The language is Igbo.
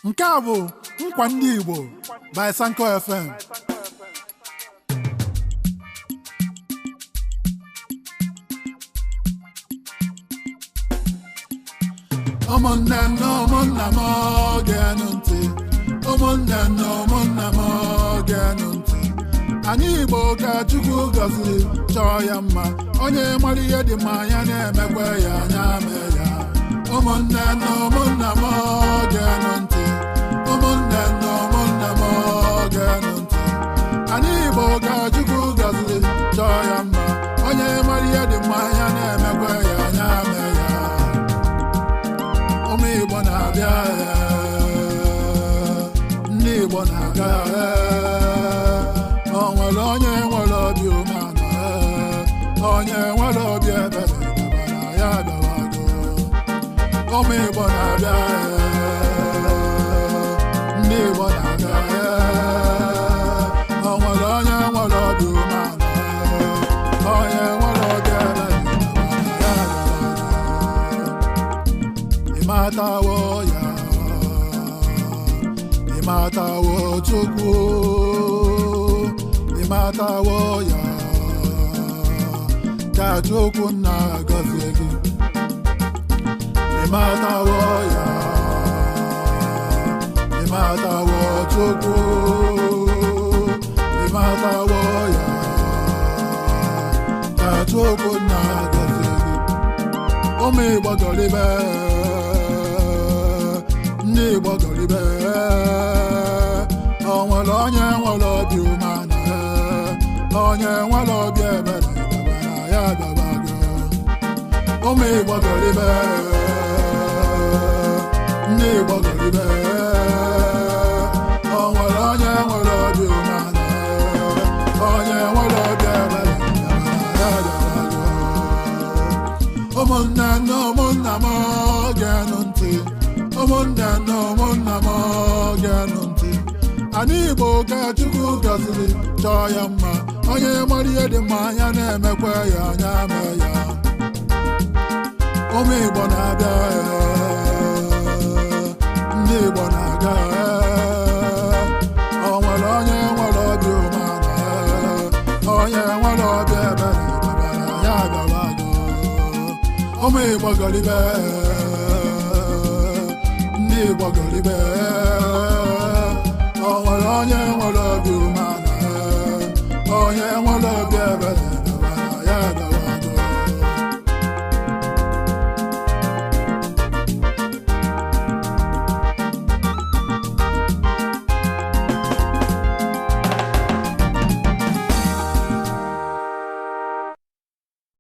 Nke a bụ nkwa ndị Igbo by Sanko FM. Ụmụnne na ụmụnna m, geenụ ntị. Ụmụnne na ụmụnna m, geenụ ntị. Anyị Igbo ka Chukwu gọziri chọọ ya mma. Onye mara ihe dị mma ya na-emekwa ya anya mee ya. Ụmụnne na ụmụnna m, geenụ ntị. Ụmụnne na ụmụnna m, geenụ ntị. Anyị Igbo ka Chukwu gọziri chọọ ya mma. Onye mara ihe dị mma ya na-emekwa ya anya mee ya. Ụmụ Igbo na-abịa, ndị Igbo na-aga. O nwere onye nwere obi umeala, onye nwere obi ebere, dabara ya bịawago. Ụmụ Igbo na-abịa, ndị Igbo na-aga. O nwere onye nwere obi umeala, onye nwere obi ebere, dabara ya bịawago. Ịmatawo ya, ịmatawo Chukwu, ịmatawo ya, ka Chukwu na-agọzie gị. Ịmatawo ya, ịmatawo Chukwu, ịmatawo ya, ka Chukwu na-agọzie gị. Ụmụ Igbo gọlibe, ndị Igbo gọlibe. O nwere onye nwere obi umeala, onye nwere obi ebere, dabara ya bịabago. Ụmụ Igbo gọlibe, ndị Igbo gọlibe. O nwere onye nwere obi umeala, onye nwere obi ebere, dabara ya bịabago. Ụmụnne na ụmụnna m, geenụ ntị. Ụmụnne na ụmụnna m, geenụ ntị. Anyị Igbo ka Chukwu gọziri chọọ ya mma. Onye mara ihe dị mma ya na-emekwa ya anya mee ya. Ụmụ Igbo na-abịa, ndị Igbo na-aga. O nwere onye nwere obi umeala, onye nwere obi ebere, dabara ya bịawago. Ụmụ Igbo gọlibe, ndị Igbo gọlibe.